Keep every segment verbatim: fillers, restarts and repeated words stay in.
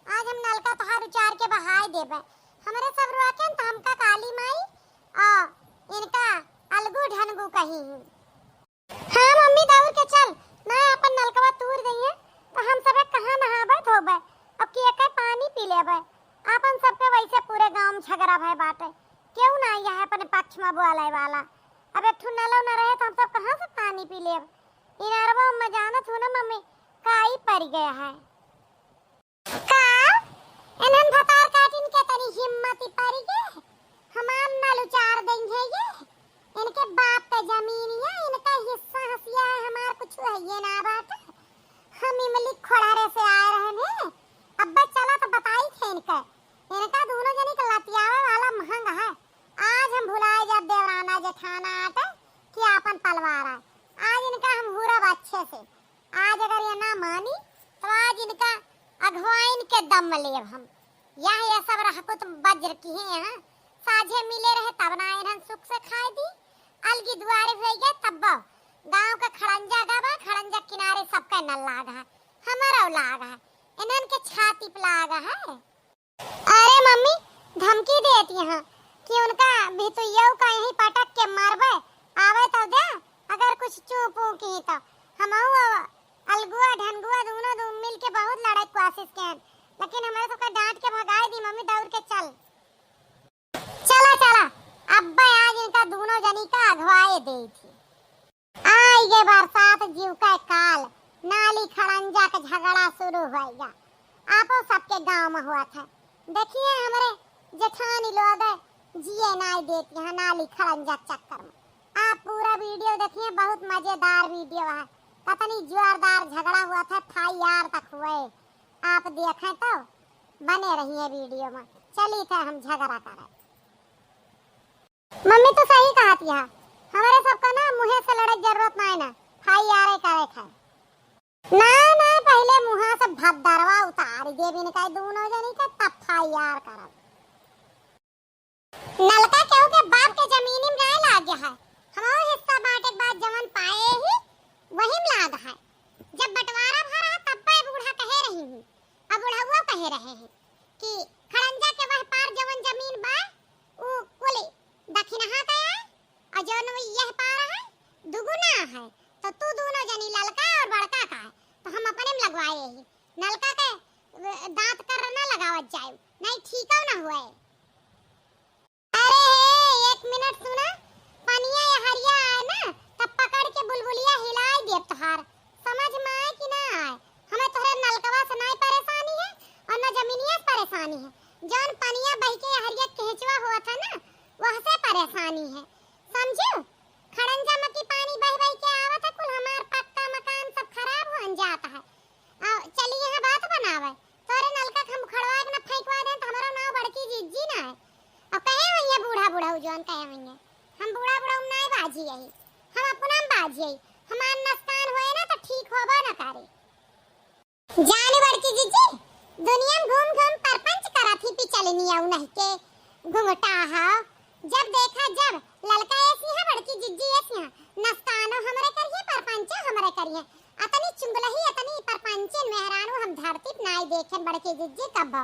आज हम नलका तोहार उचार के बहाय देबे। हमरे सब रोके न त हमका काली माई और इनका अलगू ढनगू कही ही। हाँ मम्मी, दौड़ के चल, ना अपन नलकवा तूर दइहे, त हम सबे कहाँ नहाबे धोबे, अब के के पानी पी लेबे। आपन सबके वैसे पूरे गाँव में झगड़ा भय बाटे, केहू ना यह अपने पक्ष में बोले वाला। अब एक ठो नलो न रहे त हम सब कहाँ से पानी पी लेब? इनारवा में जानत हो ना मम्मी, काई पड़ गया है। का? इन्हन भतार काटिन के तनी हिम्मत ही पड़ गए, हमार नल उचार देंगे ये। इनके बाप के जमीन ये, इनका हिस्सा हसिया है, हमार कुछ है ये ना बात। हम इमली खोड़ारे से आए रहे ने, अब्बे चला तो बताई थे इनके। इनका दोनों जनी के लतियावे वाला महंग है। आज हम भुलाए जाब देवराना जेठाना आटे कि आपन पलवार है। आज इनका हम हुरब अच्छे से। आज अगर ये ना मानी, तो आज इनका अगुवाइन के दम में लेब हम। यह ये सब रहकुत बज्र की हैं यहाँ। साझे मिले रहे तब ना इन्हन सुख से खाए दी। अलगी दुआरे हुए गए तब गाँव के खड़ंजा गवा, खड़ंजा किनारे सबके नल लाग है, हमरो लाग है, इन्हन के छाती पे लाग है। अरे मम्मी, धमकी देत यहाँ कि उनका भितुइयौ का यहीं पटक के मारबे, आवे तो दे, अगर कुछ चू पू की तो। हमहू अलगुआ ढनगुआ दोनों दू मिल के बहुत लड़ाई कोशिश के हन, लेकिन हमरे सबका डांट के भगाए दी मम्मी, दौड़ के चल। चला, चला, अब्बे आज इनका दोनों जनी का अगवाए दे थी। आई गे बरसात जीव का काल, नाली खड़ंजा के झगड़ा शुरू होइगा। आपो सबके गांव में हुआ था। देखिए हमरे जेठानी लोग जिए नाई देती हैं नाली खड़ंजा के चक्कर में। आप पूरा वीडियो देखिए, बहुत मजेदार वीडियो है। कतनी जोरदार झगड़ा हुआ था, फायर तक हुए। आप देखें तो बने रहिए वीडियो में। चली थे हम झगड़ा करें। मम्मी तो सही कहत है, हमरे सबका ना मुँहे से लड़े के जरूरत नाई ना, फाई यारे करे खाए। ना, ना, पहिले मुँहा से भद्दरवा उतारी देब इनका दोनों जनी के, तब फाई यार करब। नलका केहू के बाप के जमीनी में नाई लागे है, हमरो हिस्सा बांटे के बाद जवन पाए ही वही में लाग है। जब बंटवारा भरा तब पे बूढ़ा कहे रही हूँ, अब बुढ़उआ कहे रहे हैं कि खड़ंजा के वह पार जवन जमीन बा, उ कुल दखिनहा का है, और जवन उ यह पार है, दुगुना है। तो तू दोनों जनी ललका और बड़का का है, तो हम अपने में लगवाए ही। नलका के, अ, दांत कर ना लगावत जाए, नहीं ठीकौ ना हुए। अरे हे, एक मिनट सुना, पनिया या हरिया आए ना, तब पकड़ के बुलबुलिया हिलाई देब तोहार। समझ में आए कि ना आए? हमें तोहरे नलकवा से नाई परेशानी है और ना जमीनिया से परेशानी है। जौन पनिया बह के या हरिया केंचवा हुआ था ना, वह से परेशानी है, समझू? खड़ंजा में की पानी बह बह के आवत है, कुल हमार पक्का मकान सब खराब होन जात है। आ, चली यहाँ बात बनावे। तोरे नलका के हम उखड़वा के ना फेंकवा दें, तो हमारा नाव बड़की जिज्जी ना है। और कहे हुई है बूढ़ा बुढ़ऊ जौन कहे हुई है। हम बूढ़ा बुढ़ऊ ना बाजी यही, हम अपना में बाजी यही। हमार नुकसान होए ना तो ठीक होबो ना करे। जाने बड़की जिज्जी, दुनिया में घूम घूम परपंच करा थी पिचलनी आऊ नहीं के घुंघटा हा। जब देखा जब ललका ऐसी है, बड़की जिज्जी ऐसी है, नस्तानो हमरे करिए, परपंचो हमरे करिए। अतनी चुंगलही, अतनी परपंचिन मेहरानू हम धरती पे नाई देखेन बड़की जिज्जी कब्बो।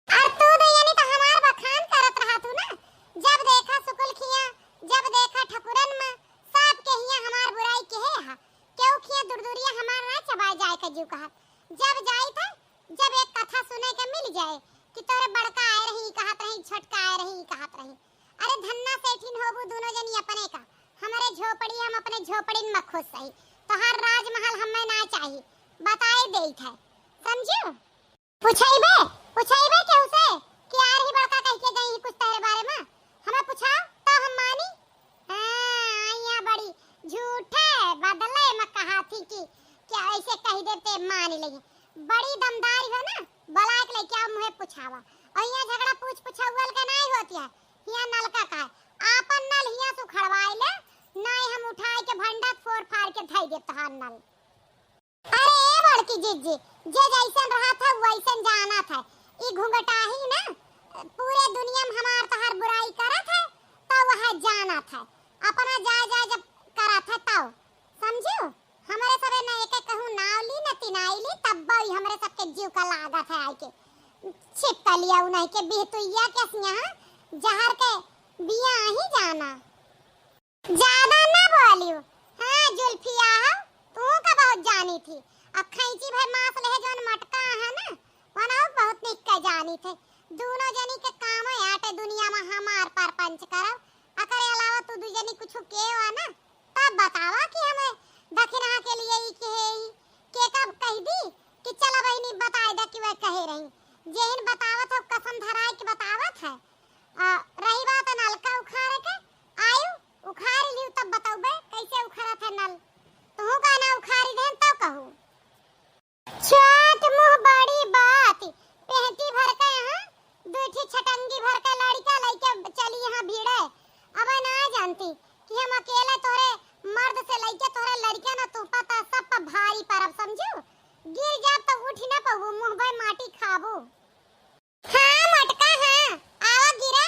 और तू दुइयनी तो हमार बखान करत रहा तू ना, जब देखा सुकुल खिया, जब देखा ठकुरन में, सब के हिया हमार बुराई के है हा। केहू खिया दुरदुरिया हमार ना चबाए जाए का जीव कहत। जब जाई था, जब एक कथा सुने के मिल जाए कि तोरे बड़का आए रही, कहत रही, छोटका आए रही, कहत रही। अरे धन्ना सेठिन होबू दोनों जनी अपने का, हमरे झोपड़ी, हम अपने झोपड़िन में खुश रही। तोहार राजमहल हमें ना चाही, बताए देई थे, समझू? पुछाइबे, पुछाइबे केहू से कि आ रही बड़का कह के गई कुछ तेरे बारे में, हमें पुछाओ तो हम मानी। हाँ, आइया बड़ी झूठे बदले में कहा थी कि क्या ऐसे कह देते मान लेगी। बड़ी दमदारी हो ना, बुला के लेके आओ, मुहे पुछावा। और यहाँ झगड़ा पूछ पुछावल के नहीं होती है, यहाँ नलका का है, आपन नल यहाँ से उखड़वाए ले, नहीं हम उठाए के भंडा फोड़ फाड़ के धई देब तोहार नल। अरे ए बड़की जिज्जी, जे जैसन रहत है वैसन जानत है। ई घुंघटाही ना पूरे दुनिया में हमार तोहार बुराई करत है, तो वह जानत है। अपना जाए जाए जब करत है तब, समझू? हमरे सबे न एके कहूँ नाव ली न तिनाई ली, तब भी हमरे सबके जीव का लागत है आइके। छिपकलिया उन्हीं के बिहतुइया के सियाह जहर के बिया ही जाना। ज्यादा ना बोलियो। हाँ जुल्फिया हो, तू का बहुत जानी थी। अब खैंची भर मांस लेहे जौन मटका है ना, वनऊ बहुत निक के जानी थे। दोनों जनी के कामो आटे दुनिया में हमार परपंच करब। अकरे अलावा तू दू जनी कुछ के हो ना, तब बतावा कि हमें दखिनहा के लिए ई के है ई, के कब कह दी कि चला बहिनी बताए दे कि वह कहे रही। जेहिन बतावत हो कसम धराए के बतावत है। आ, रही बात नलका उखाड़े के, आयु उखाड़ लियो तब बतौबे कैसे उखड़त है नल। तुहू का ना उखाड़ी देन तब कहू। छोट मुँह बड़ी बात, पेंटी भर के यहाँ दुई ठी छटंगी भर के लड़िका लइके चली यहाँ भिड़े। अब ना जानती कि हम अकेले तोहरे मर्द से लइके तोहरे लड़िका न तोपा त सब पर भारी परब समझू। गिर जाब त उठ ना पबू, मुँह भर माटी खाबू। हाँ मोटका हाँ, आवा गिरा,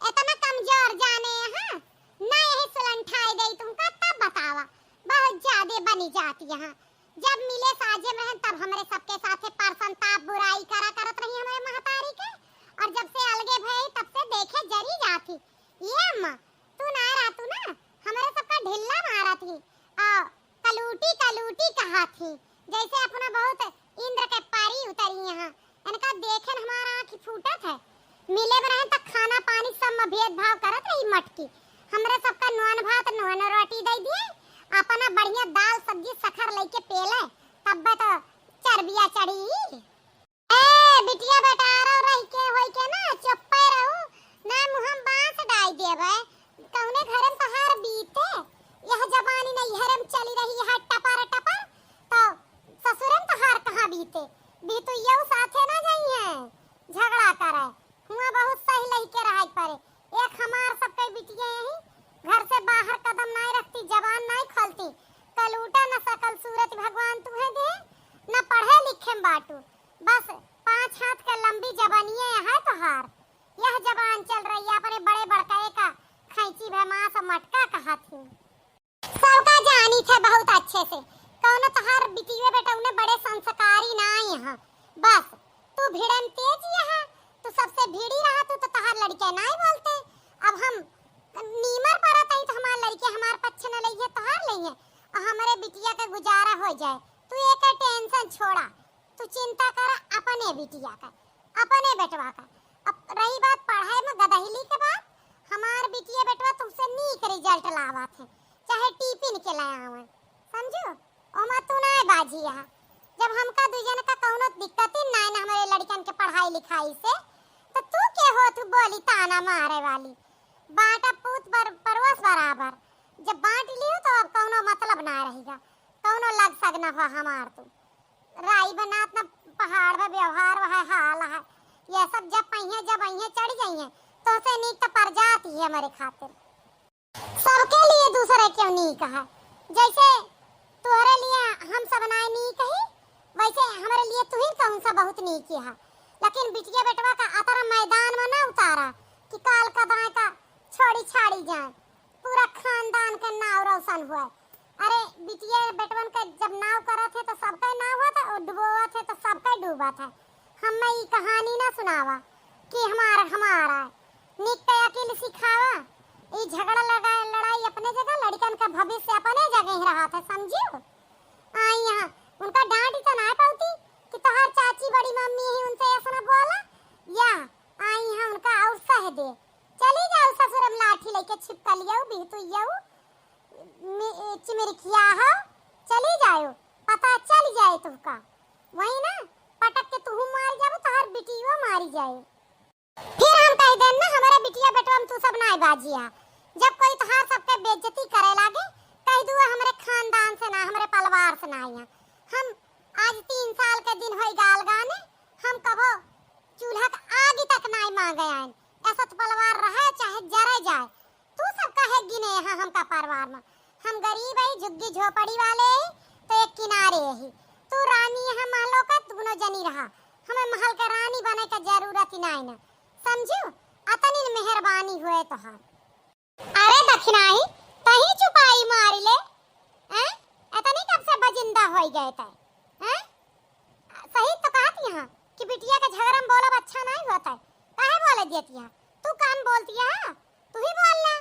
एतना कमजोर जाने यहाँ, ना यही सुलंठाई गई तुमका तब बतावा, बहुत ज्यादा बनी जाती यहाँ। जब मिले साजे में रहन तब हमरे सबके साथे परसन ताप बुराई करा करत रही हमरे महतारी के, और जब से अलगे भई तब से देखे जरी जाती। ये अम्मा, तू ना रहतू ना, हमरे सबका ढिल्ला मारत ही। आ, कलूटी, कलूटी कहा थी, जैसे अपना बहुत इंद्र के परी उतरी यहाँ। इनका देखे न हमारा आँख फूटत है। मिले में रहे त खाना पानी सब में भेदभाव करत रही मटकी। हमरे सबका नॉन भात, नॉन रोटी दे दिए, अपना बढ़िया दाल, सब्जी, सखर लेके पेले, तब तो चर्बिया चढ़ी। ए, बिटिया बेटारो रह के होई के ना, चुप्पे रहू, ना मुँह में बाँस डाई देबे। कौने घर में तोहार बीते, यह जबानी नैहर में चली रही है टपर टपर, तो ससुर में तोहार कहाँ बीते? बीतू यऊ साथे ना जाई है, झगड़ा करे। हुआ बहुत सही लही के रहे परे। एक हमार सबके बिटिया यही घर से बाहर कदम नाई रखती, जबान नाई खोलती। कलूटा न सकल सूरत भगवान तुहे दे, न पढ़े लिखे में बाटू। बस पाँच हाथ के लंबी जबानिये है तोहार। यह जबान चल रही है अपने बड़े बड़का का खैंची भे मांस मटका कहा थी। सबका जानी थे बहुत अच्छे से, कौनो तोहार बिटिये बेटा उन्हें बड़े संस्कारी नाई है। बस तू भिड़न तेज यहाँ, तू सबसे भिड़ी रहा, तू तो तोहार लड़के नाई बोलते। अब हम नीमर परत हई तो हमार लड़के हमार पक्ष न लइहे, तोहार लइहे, और हमरे बिटिया के गुजारा हो जाए। तू एक टेंशन छोड़ा, तू चिंता कर अपने बिटिया का, अपने बेटवा का। अब रही बात पढ़ाई में गदहिली के बात, हमार बिटिया बेटवा तुमसे नीक रिजल्ट लावत है, चाहे टिफिन के ले आवे, समझू? ओमा तू ना बाजी है। जब हमका दू जन का कौनो दिक्कत ही ना है ना हमरे लड़कन के पढ़ाई लिखाई से, तो तू के हो तू बोली ताना मारे वाली? बांटा पूत बर-, परोस बराबर। जब बांट लियो तो अब कौनो मतलब ना रहेगा, कौनो लग सग ना हो हमार तू। राई बनात ना पहाड़ बा, व्यवहार वह हाल है। ये सब जब पहिए, जब अइहे चढ़ जाइए, तो से नीक तो पर जाती है हमारे खातिर। सबके लिए दूसरे क्यों नीक है, जैसे तोहरे लिए हम सब नाय नीक ही, वैसे हमरे लिए तू ही कौन सा बहुत नीक है। लेकिन बिटिया बेटवा का अतरा मैदान में ना उतारा कि काल का दाएं का छोड़ी छाड़ी जाए, पूरा खानदान के नाव रोशन हुए। अरे बिटिया बेटवन के जब नाव करत है तो सबका नाव होत है, और डुबोवत है तो सबका डूबत है। हमें ई कहानी ना सुनावा कि हमार, हमार है। निक के अकिल सिखावा। ई झगड़ा लगा-, लड़ाई अपने जगह, लड़िकन का भविष्य अपने जगह ही रहत है, समझियो? आई यहाँ उनका डांट तो ना पाती कि तोहार चाची बड़ी मम्मी ही उनसे ऐसा ना बोला, या आई यहाँ उनका और सह दे। चली जाओ ससुर में लाठी लेके छिपकलियाऊ, बिहतुइयाऊ, मि-, चिमिरखिया हो, चली जाओ, पता चल जाए तुमका। वही ना, पटक के तुहू मार जाबो, तोहार बिटियो मारी जाए। फिर हम कह देन ना, हमारे बिटिया बेटवा में तू सब नाय बाजिया। जब कोई तोहार सबके बेइज्जती करे लागे, कह दुआ हमरे खानदान से ना, हमरे परिवार से ना आइया। हम आज तीन साल के दिन होई गाल गाने, हम कबो चूल्हा के आगी तक नाय मांगे आइन। ऐसा तो परिवार रहे चाहे जरे जाए, तू सब काहे गिने यहाँ हमका परिवार में? हम गरीब है, झुग्गी झोपड़ी वाले है, तो एक किनारे है। तू रानी यहाँ महलों का दोनों जनी रहा, हमें महल के रानी बने का जरूरत ही नाय ना, समझू? अतनी मेहरबानी हुए तोहार। अरे दखिनाही, तही चुपाई मारी ले, हैं? अतनी कब से जिंदा होई गए तै, हैं? सही तो कहत यहाँ कि बिटिया के झगड़ा में बोलब अच्छा नहीं होत है, काहे बोले देत यहाँ? तू कान बोलती है, तू ही बोल ले।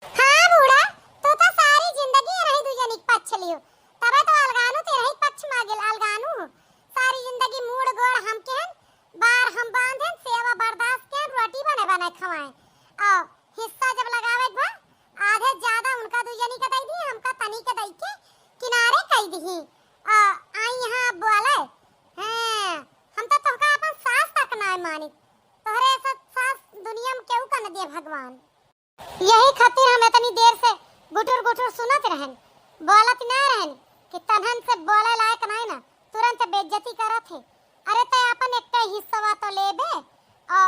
हाँ बूढ़ा, तू तो सारी जिंदगी यही दू जनी के पक्ष लियो, तबे तो अलगानू ते यही पक्ष मांगिल, अलगानू हो। सारी जिंदगी मूड़ गोड़ हम केहन, बार हम बांधेन, सेवा बर्दाश्त केहन, रोटी बने बने खवाएं। और हिस्सा जब लगावे के बा, आधे ज्यादा उनका दू जनी के दई दी, हमका तनी के दई के किनारे कई दी। आ, आई यहाँ बोले, हैं, हम तो तोहका अपन सास तक ना मानित, तोहरे ऐसा सास दुनिया में केहू का न दे भगवान। यही खातिर हम इतनी देर से गुटुर गुटुर सुनत रहन, बोलत ना रहन कि तनहन से बोले लायक नहीं ना, तुरंत बेइज्जती करत है। अरे तै अपन एक हिस्सा तो लेबे, और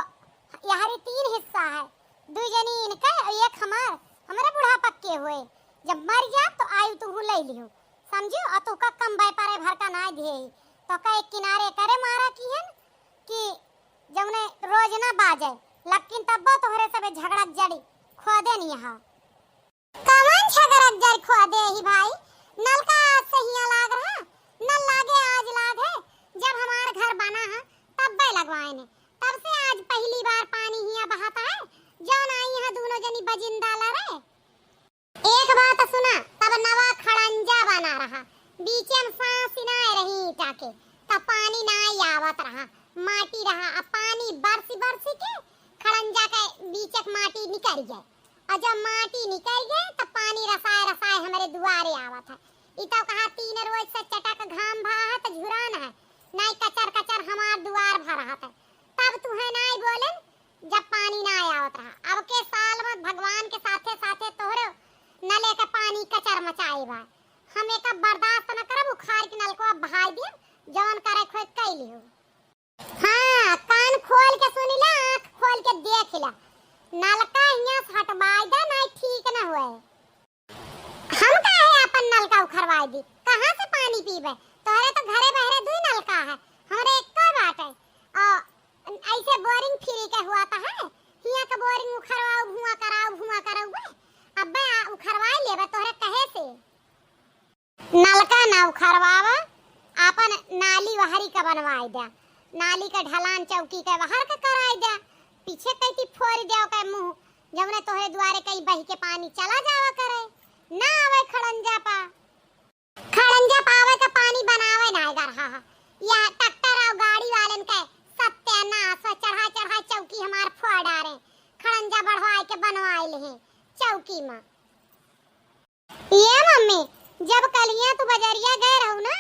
यहरी तीन हिस्सा है, दू जनी इनका और एक हमार, हमरे बुढ़ापा के हुए, जब मर जा तो आयु तू ले लियो, समझियो, और तू का कम व्यापार भर का ना दिए, तो का एक किनारे करे मारा की है कि जौने रोज ना बाजे, लेकिन तब्बो तोहरे सबे झगड़ा के जड़ी खोदे नहीं हा। कवन झगड़ा के जड़ खोदे ही भाई? नलका आज से हिया लाग रहा, नल लागे आज लाग है, जब हमार घर बना है तब्बे लगवाए ने, तब से आज पहली बार पानी हिया बहाता है, जौन आई है दोनों जनी बजिंदा लड़े। एक बात सुना, तब नवा खड़ंजा बना रहा, बीचे में सांस ना रही ईटा के, तब पानी ना आवत रहा, माटी रहा, अब पानी बरसी बरसी के खड़ंजा के बीचे के माटी निकल गए, और जब माटी निकल गए तब पानी रसाए रसाए हमरे दुआरे आवत है। ई तब कहा तीन रोज से चटक घाम भा है तो झुरान है, नाई कचर कचर हमार दुआर भर रहत है, तब तुहे नाई बोले जब पानी ना आवत रहा। अब के साल में भगवान के साथे साथे तोहरे नले के पानी कचर मचाए बा। हम एका बर्दाश्त न करब, उखाड़ के नलकवा बहाई दियब, जवन करे खोए कई लियो। हाँ, कान खोल के सुनी ला, आँख खोल के देख ला, नलका हियाँ से हटवाई दे, नहीं ठीक न हुए। हम काहे अपन नलका उखरवाई दी? कहाँ से पानी पीबे? तोहरे तो घरे बहरे दुई नलका है, हमरे एक्को बाटे। और ऐसे बोरिंग फ्री के हुआ तो है, हियाँ के बोरिंग उखरवाओ, भुआं कराओ, भुआं कराओ बे। अब्बे आ, उखरवाई लेबे तोहरे कहे से। नलका ना उखरवावा, आपन नाली वहरी का बनवाई द्या, नाली का ढलान चौकी के वहर का कराई द्या, पीछे कैती फोड़ द्या ओके मुँह, जौने तोहरे दुआरे कई बही के पानी चला जावा करे, ना आवे खड़ंजा पा। खड़ंजा पावे का पानी बनावे ना गरहा हा। यह ट्रैक्टर और गाड़ी वालन के सत्यानाश है, चढ़ा चढ़ा चौकी हमार फोड़ डारे, खड़ंजा बढ़वाए के बनवाए ले हैं चौकी में। ये मम्मी, जब कलिया तू बजरिया गए रहू ना,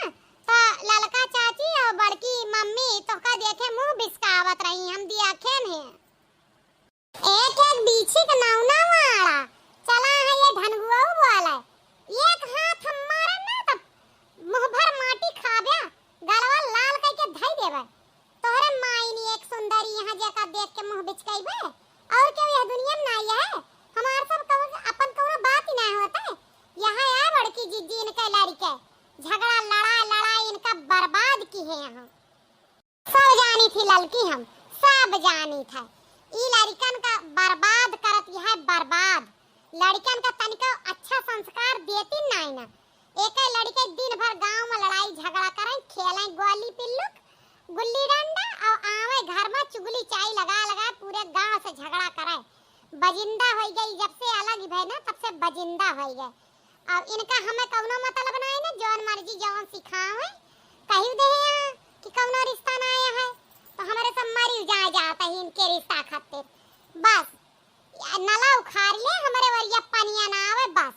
त ललका चाची और बड़की मम्मी तोहका देखे मुँह बिस्कावत रही, हम दियाखेन हैं। एक एक बीछी के नौना वाला, चला है ये ढनगुआऊ वाला, एक हाथ हम मारे ना त मुँह भर माटी खाबे, गलवा लाल कइके धई देबे। तोहरे माई नी एक सुंदरी यहाँ जेका देख के मुँह बिचकइबे। और केहू यह दुनिया में नाई है। हमार सब कउनो, अपन कउनो बात ही नाई होत है। यहाँ है बड़की जिज्जी इनके लड़िके। झगड़ा लड़ाई लड़ाई इनका बर्बाद किहे यहाँ। सब जानी थी ललकी हम, सब जानी था। ई लड़िकन का बर्बाद करत यह बर्बाद। लड़िकन का तनिको अच्छा संस्कार देती नाई ना। एके लड़िके दिन भर गाँव में लड़ाई झगड़ा करें, खेलें गोली पिल्लुक, गुल्ली डंडा, और आवे घर में चुगली चाई लगा लगा पूरे गाँव से झगड़ा करें। बजिंदा होई गई, जब से अलग भए ना तब से बजिंदा होई गए। और इनका हमें कउनो मतलब नाई ना, जौन मर्जी जौन सिखावे, कही दे हैं कि कउनो रिश्ता नाई है, तो हमरे सब मरी जाए जाता है इनके रिश्ता खातिर। बस, या नला उखाड़ ले, हमरे वरिया पनिया ना आवे, बस।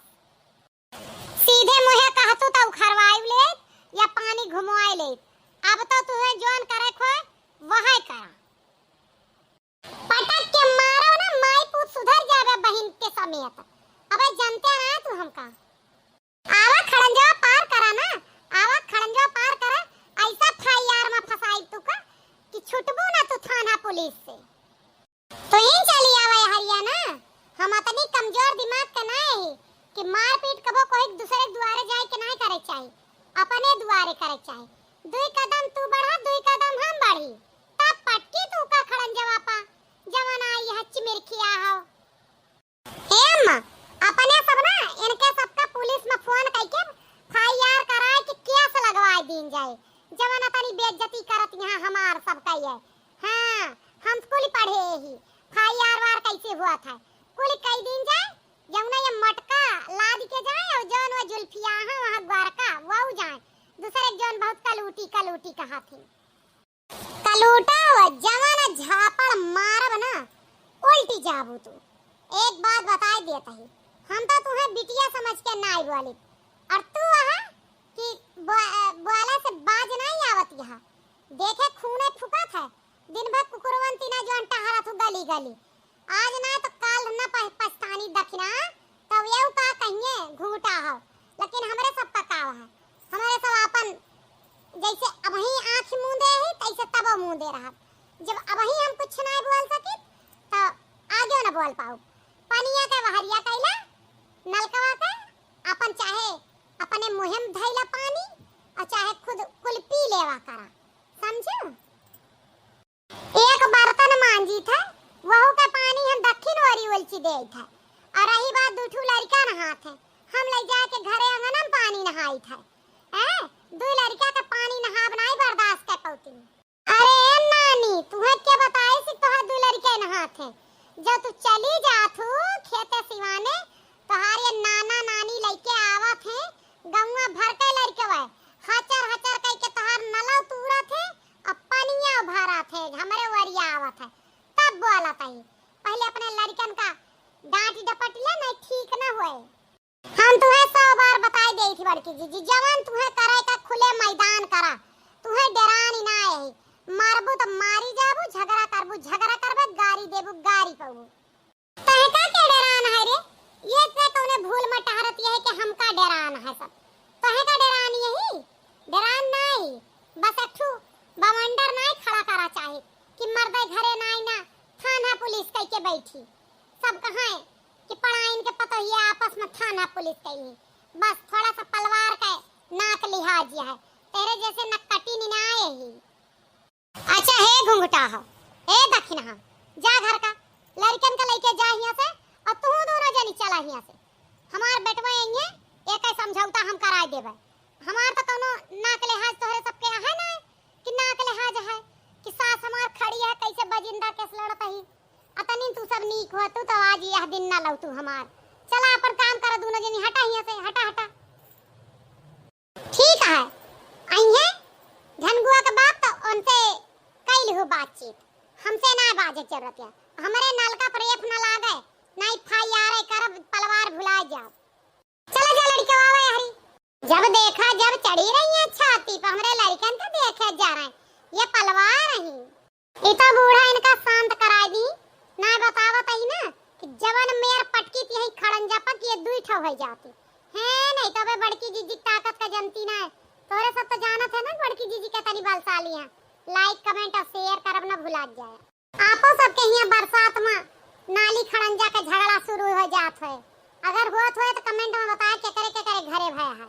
सीधे मुँहे कहतू त उखरवाई ले या पानी घुमवाई ले। अब तो तुहे जौन करे खोए वह करा। पटक के मारो ना, माई पूत सुधर जावे बहिन के समेत। अबे जनते ना तू हमका। आवा खड़ंजवा पार करा ना, आवा खड़ंजवा पार करा। ऐसा फाइयार में फंसाई तू का कि छुटबू ना तू थाना पुलिस से। तो इन चली आवा हरिया ना, हम अतनी कमजोर दिमाग के ना है कि मारपीट कबो कोई दूसरे दुआरे जाए के ना करे चाही, अपने दुआरे करे चाही। दुई कदम तू बढ़ा, दुई कदम हम बढ़ी, तब पटकी तू का खड़ंजवा पा, जवन आई है चिमिरखिया हो। ए अम्मा, अपने सब ना इनके सबका पुलिस में फोन कइके एफ आई आर है। हाँ, हम कुल पढ़े ही, फाई आर वार कैसे हुआ था, कुल कई दिन जाए, जौना ये मटका लाद के जाए और जौन वो जुल्फिया है वहाँ ग्वारका, वो जाए, दूसरे जौन बहुत कलूटी, कलूटी कहा थी। कलूटा वो जवान झापड़ मारब ना, उल्टी जाबू तू। एक बात बताए देत ही, हम तो तुम्हें बिटिया समझ के नाई बोली, और तू वहाँ कि बो-, बोला से बाज नाई आवत यहाँ। देखे खूने फुकत है, दिन भर कुकुरवन तीना जौन टहरत हो गली गली। आज ना तो काल न प-, पछतानी दखिना, तब यहू का कहिए घूटा हो, लेकिन हमरे सब का काव है, हमरे सब आपन जैसे अबही आँख मूंदे ही तैसे तबो मूंदे रहब। जब अबही हम कुछ ना बोल सकित, तो आगे न बोल पाऊ। पनिया के वहरिया कैला, नलकवा के, अपन चाहे अपने मुँहे में धैला पानी, और चाहे खुद कुल पी लेवा करा, समझू? एक बर्तन मांजित है, वहू का पानी हम दक्षिण ओरी उलची देत है। और रही बात दू ठू लड़का नहात है, हम ले जाके घरे अंगना में पानी नहाइत है। हैं? दू लड़का का पानी नहाब नाई बर्दाश्त कर पौती। अरे ए नानी, तुहे के बताई सी तोहर दू लड़के नहात है। जब तू चली जात हो खेते सिवाने, तोहार ये नाना नानी लइके आवत है, गौवा भर के लड़कवा हचर हचर कइके तोहार नलव तूरत है, अब पनिया भरत है, हमरे ओरिया आवत है, तब बोलत है। पहले अपने लड़कन का डांट डपट ले, नहीं ठीक न होए। हम तुहे सौ बार बताई देई थी बड़की जीजी, जवन तुहे करे का खुले मैदान करा, तुहे डेरानी ना है, मारबू तो मारी जाबू, झगड़ा करबू झगड़ा करबे, गारी देबू गारी पबू। तहे का के डेरान है रे? ये से कौने भूल में टहरत ये है कि हमका डेरान है सब। तहे का डेरान यही? डेरान नाई, बस एक ठू बवंडर नाई खड़ा करा चाही कि मर्दे घरे नाई ना, थाना पुलिस कइके बैठी। सब कहाँ है कि पड़ाइन के पतोहिया आपस में थाना पुलिस कइली। बस थोड़ा सा पलवार के नाक लिहाज है, तेरे जैसे नक्कटी निनाए ही। अच्छा हे घुंघटा हो, हे दखिनहा, जा घर का, लड़कन का लइके जा हियां से, और तू दोनों जनी चला हियां से। हमार बेटवा यहीं है, एक समझौता हम कराए देबे। हमार तो कौनो नाक लिहाज तोहरे सबके है ना, कि नाक लिहाज है, कि सास हमार खड़ी है, कैसे बजिंदा केस लड़त ही। अतनी तू सब नीक हो, तू तो आज यह दिन ना लौटू हमार। चला अपन काम कर, दोनों जनी हटा हियां से, हटा, हटा। ठीक है, अइहे झनगुआ के बाप तो उनसे कइल हो बातचीत, हमसे ना बाजे के जरूरत है। हमरे नलका पर एफ ना लागे, ना एफ आई आर करब, पलवार भुला जाब। चला जा लड़के आवे हरी। जब देखा जब चढ़ी रही है छाती पर, हमरे लड़कन के देखे जा रहे, ये पलवार रही। ई तो बूढ़ा इनका शांत कराई दी, ना बतावत ही ना कि जवन मेर पटकी ती यही खड़ंजा पर कि ये दुई ठो हो जाती। हैं, नहीं तो बे बड़की जीजी की ताकत का जनती ना है। तोरे सब तो जानत है ना बड़की जीजी के तनी बलशाली है। लाइक, कमेंट और शेयर करब ना भुला जाए। आपो सबके हियां बरसात में नाली खड़ंजा के झगड़ा शुरू हो जात है। अगर होत होए तो कमेंट में बताए केकरे केकरे घरे भय है।